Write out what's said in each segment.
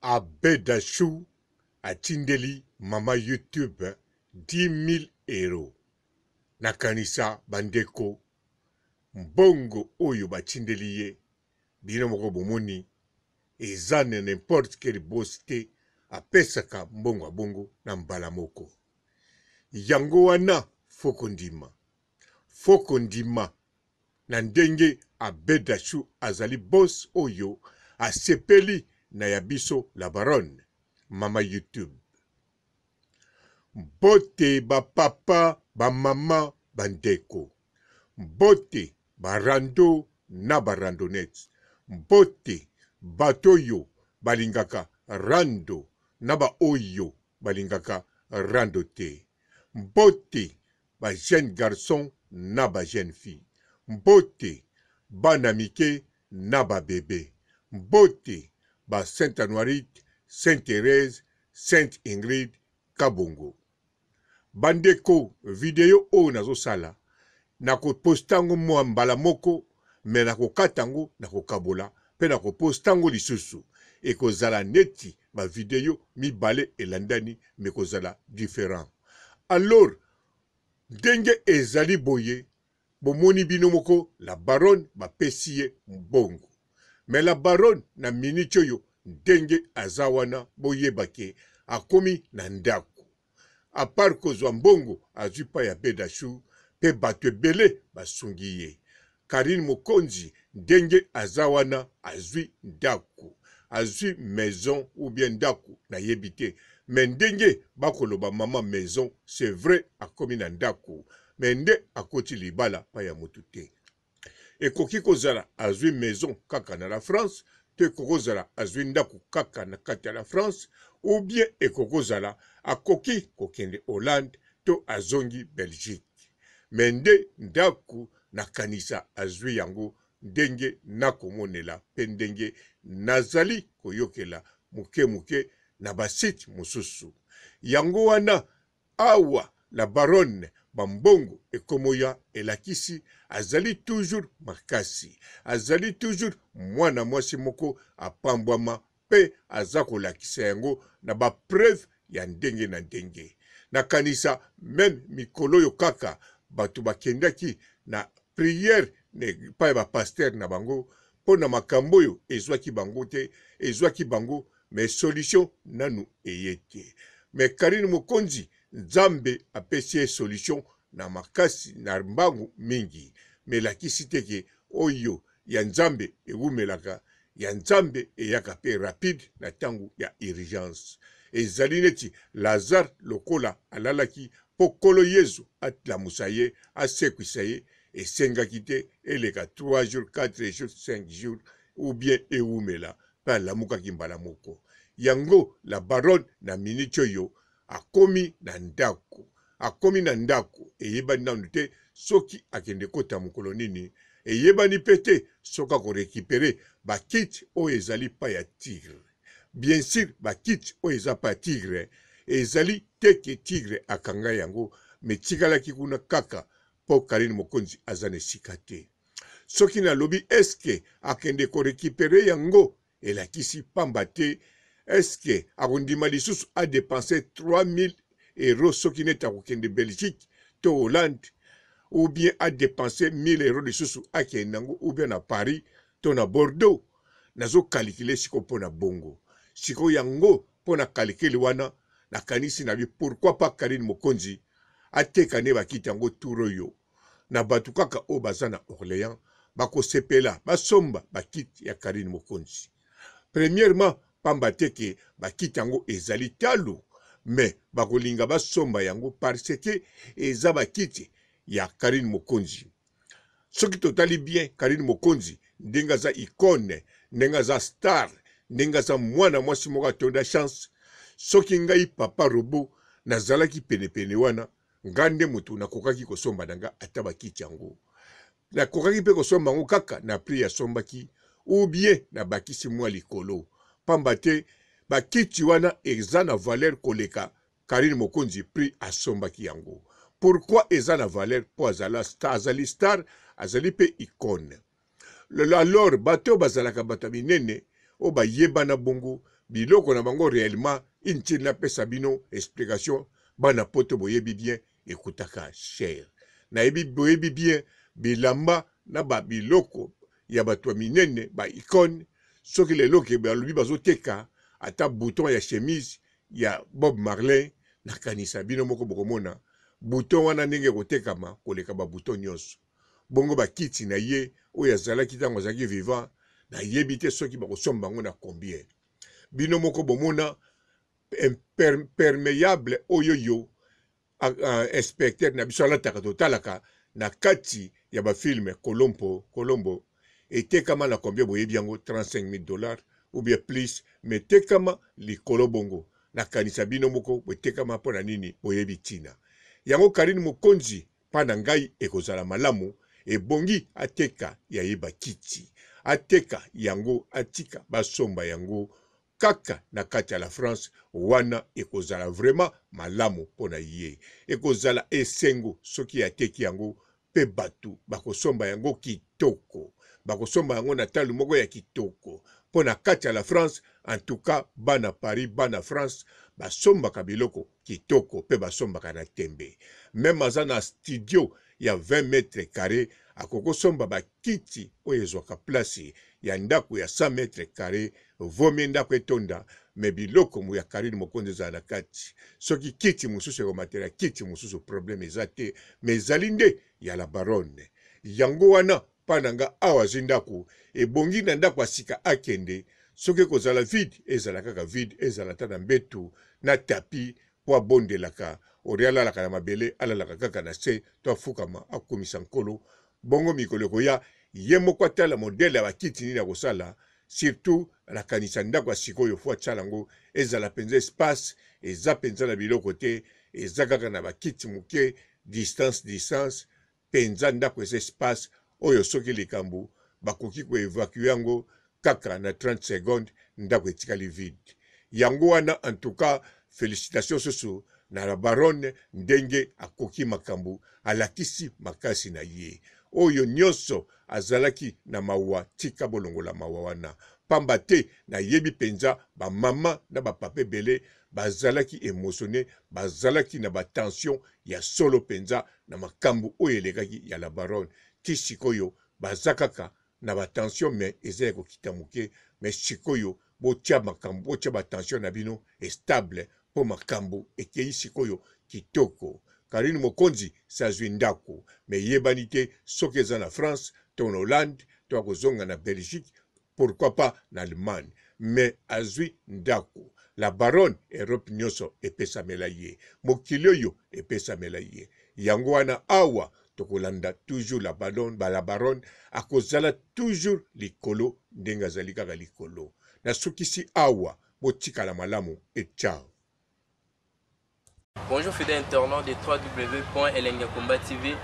Abed Achou atindeli mama YouTube 10.000 euros. Nakanisa bandeko mbongo oyo batindeli ye bino moko bomoni eza na n'importe quel boss te apesaka mbongo ya bongo na mbala moko. Yango wana faut kondima, faut kondima na ndenge Abed Achou azali boss oyo asepeli na ya biso la baronne mama YouTube. Mbote ba papa, ba mama, ba ndeko. Mbote ba rando na ba randonnettes. Mbote bato oyo balingaka rando na ba oyo balingaka rando te. Mbote ba jeunes garçons na ba jeunes filles. Mbote bana mike na ba bebes. Mbote ba Saint Anuarite, Saint Therèse, Sainte Ingrid, Kabongo. Ba ndeko video oyo nazo sala nako poster yango mua mbala moko mais nako kata yango nako kabola pe nako poster yango lisusu ekozala neti ba video mibale elandani mais ekozala different alors ndenge ezali boye bomoni bino moko la baronne bapesi ye mbongo mais la baronne na minute oyo ndenge aza wana boyeba ke akomi na ndaku a part kozwa mbongo azwi pa ya Bedachou pe batu ebele basungi ye Carine Mokonzi ndenge aza wana azwi ndaku azwi maison ou bien ndaku nayebi te mais ndenge bakoloba maman maison c'est vrai akomi na ndaku mais nde akoti libala pa ya mutu te. Ekoki kozala azwi maison kaka na la France to ekoki kozala azwi ndaku kaka na kati ya la France ou bien ekoki kozala akoki kokende Hollande to azongi Belgique. Mais nde ndaku nakanisa azwi yango ndenge nakomonela pe ndenge nazali koyokela moke moke na ba sites mosusu. Yango wana Awa la baronne ba mbongo ekomoya elakisi azali toujours makasi azali toujours mwana mwasi moko apambwama pe aza kolakisa yango na ba preuve ya ndenge na ndenge nakanisa meme mikoloyo kaka batu bakendaki na prière epai ya ba pasteur na bango po na makambo oyo ezwaki bango te ezwaki bango mais solution nanu eye te mais Carine Mokonzi Nzambe apesi ye solution na makasi na mbangu mingi mais elakisi te ke oyo ya Nzambe ewumelaka ya Nzambe eyaka pe rapide na tangu ya urgence ezali neti Lazare lokola alalaki po Nkolo Yezu alamusa ye asekwisa ye esengaki te eleka 3 jours 4 jours 5 jours ou bien ewumela pe alamukaki mbala moko. Yango la baronne na minute oyo akomi na ndaku akomi na ndaku eyebani nanu te soki akende kota mokolo nini eyebani pe te soki ako recuperer ba kit oyo ezali pa ya tigre bien sur ba kit oyo eza pa ya tigre ezali te ke tigre akanga yango mais etikalaki kuna kaka po Carine Mokonzi aza na esika te. Soki nalobi est-ce que akende ko recuperer yango elakisi pamba te est-ce que akondima lisusu a depenser 3000 euros soki neti akokende Belgique to Hollande ou bien a depenser 1000 euros lisusu akende yango ou bien na Paris to na Bordeaux nazo calculer sikoyo mpo na bongo sikoyo yango mpo na calcul wana nakanisi na bi pourquoi pas Carine Mokonzi ateka nde bakiti yango tour oyo na batu kaka oyo baza na Orleans bakosepela basomba ba kit ya Carine Mokonzi. Premièrement pamba te ke ba kit yango ezali talo mais bakolinga basomba yango parce que eza ba kit ya Carine Mokonzi. Soki totali bien Carine Mokonzi ndenge aza icone, ndenge aza star, ndenge aza mwana mwasi moko atonda chance, soki ngai papa robot nazalaki penepene wana Nga nde mutu nakokaki kosomba na nga ata ba kiti yango. Nakokaki pe kosomba yango kaka na prix asombaki ou bien nabakisi mua likolo. Pamba te ba kiti wana eza na valeur koleka Carine Mokonzi prix asombaki yango. Pourquoi eza na valeur? Po azala azali star, azali pe icone. Alors bato oyo bazalaka bato ya minene oyo bayebana bongo. Biloko na bango reellement inutile napesa bino explication bana poto boyebi bien ekutaka cher. Nayebi boyebi bien bilamba na ba biloko ya bato ya minene ba icone soki lelo ke balobi bazoteka ata bouton ya chemise ya Bob Marley nakanisa bino moko bokomona bouton wana ndenge ekotekama koleka ba bouton nyonso. Bongo ba kiti na ye oyo azalaki ntango azalaki vivant nayebi te soki bakosomba yango na combien. Bino moko bomona impermeable oyo yo inspecteur na biso alataka totalaka na kati ya ba film Colombo Colombo etekama na combien boyebi yango 35000 dollars ou bien plus mais etekama likolo bongo nakanisa bino moko botekama mpo na nini boyebi ntina yango Carine Mokonzi mpa na ngai ekozala malamu ebongi ateka ya ye bakiti ateka yango atika basomba yango kaka na kati ya la France wana ekozala vraiment malamu mpo na ye ekozala esengo soki ateki yango mpe bato bakosomba yango kitoko bakosomba yango na talo moko ya kitoko mpo na kati ya la France en tout cas bana Paris bana France basombaka biloko kitoko mpe basombaka na tembe meme aza na studio ya 20 mètre carre akokosomba bakiti oyo ezwaka place ya ndako ya 100 mètre carre vomie ndako etonda me biloko ya Carine Mokonzi ezala na kati soki kiti mosusu ekomatela kiti mosusu problème eza te me ezali nde ya la baronne yango wana mpa na nga awa azwi ndako ebongi na ndako ya sika akende soki ekozala vide ezala kaka vide ezala ata na mbetu na tapi mpo abondelaka ori alalaka na mabele alalaka kaka na se to afukama akumisa nkolo bongo mikolo ekoya ye moko atala modele ya bakiti nini akosala surtout nakanisa ndako ya sikoyo fo atyala yango ezala mpenza espace eza mpenza na biloko te eza kaka na bakiti moke distance distance penza ndako eza espace oyo soki likambo bakoki ko evacuer yango kaka na 30 secondes ndako etikali vide yango wana en tout cas felicitations susu na la baronne ndenge akoki makambo alakisi makasi na ye oyo nionso azalaki na mawa tika bolongola mawa wana pamba te nayebi penza ba mama na ba papa ebele bazalaki emotionne bazalaki na ba tension ya solo penza na makambu oyo elekaki ya la baronne ti sikoyo baza kaka na ba tension mais eza ya kokita muke mais sikoyo botia makambu botia ba tension na bino estable po makambu ekeyi sikoyo kitoko Carine Mokonzi se azui ndaku mais eyebani te soki eza na France to na Hollande to akozonga na Belgique pourquoi pas na Allemagne mais azui ndaku la baronne Europe nioso epesamela ye mokili oyo epesamela ye yango wana awa tokolanda toujours la baronne ba la baronne akozala toujours likolo ndenge azali kaka likolo nasukisi awa botikala malamu et ciao. Bonjour fidèles internautes de www.elengiyakomba TV.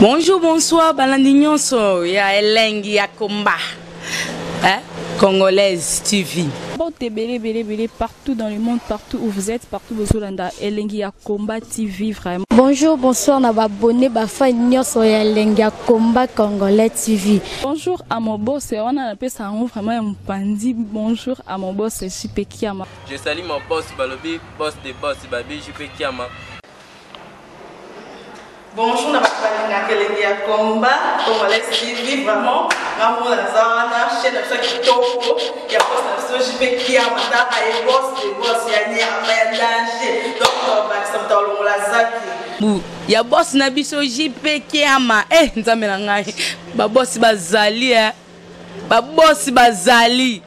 Bonjour, bonsoir, balandi nyonso ya Elengi ya Komba. Hein? Congolaise TV. Mbote ebele ebele ebele partout dans le monde, partout où vous êtes, partout bozolanda Elengi ya Combat TV vraiment. Bonjour, bonsoir na ba abonnés ba fans nyonso ya Elengi ya Combat Congolais TV. Bonjour à mon boss, wana napesa yango vraiment ya mopanzi. Bonjour à mon boss JP Kiama. Je salue mon boss balobi boss de boss babi JP Kiama. Bonjour na bato balingaka elengi ya combat congolais TV vraiment nga moko naza wana chaîne na biso ya kitoko ya boss na biso JP Kiama tala ye boss de boss ya nyama ya danger donc tobakisa moto alongola zaki bu ya boss na biso JP Kiama eh nzambe na ngai ba boss bazali eh ba boss bazali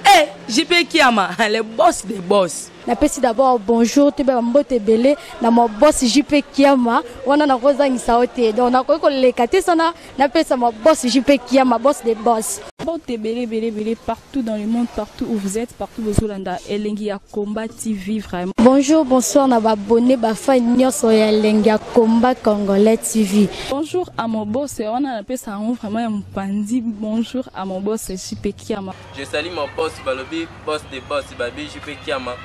eh JP Kiama le boss des boss. Napesi d'abord bonjour toyeba ba mbote ebele na ma boss JP Kiama wana nakozangisa yo te donc nakoki koleka te sana napesa ma boss JP Kiama boss des boss. Mbote ebele ebele ebele partout dans le monde partout où vous êtes partout bozolanda elengi ya combat TV vraiment. Bonjour bonsoir na ba abonnes ba fans nionso ya elengi ya combat congolais TV. Bonjour à mon boss wana napesa yango vraiment ya mopanzi bonjour à mon boss JP Kiama. Je salue mon boss balobi boss de boss babi JP Kiama.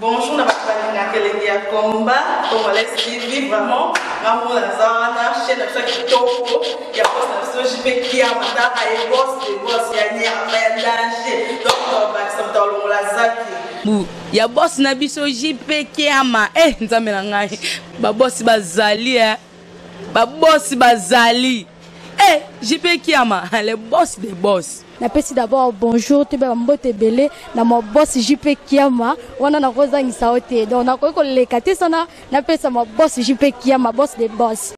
Bonjour na bato balingaka elengi ya combat congolais TV vraiment nga moko naza wana chaîne na biso ya kitoko ya boss na biso JP Kiama tala ye boss de boss ya nyama ya danger donc. Moto alongola aza te. Bu ya boss na biso JP Kiama. Eh nzambe na ngai. Ba boss bazali eh. Ba boss bazali. Eh JP Kiama, le boss des boss. Napesi d'abord bonjour toyeba bambote ebele na ma boss JP Kiama wana nakozangisa yo te, donc nakoki koleka te sana napesa ma boss JP Kiama, boss de boss.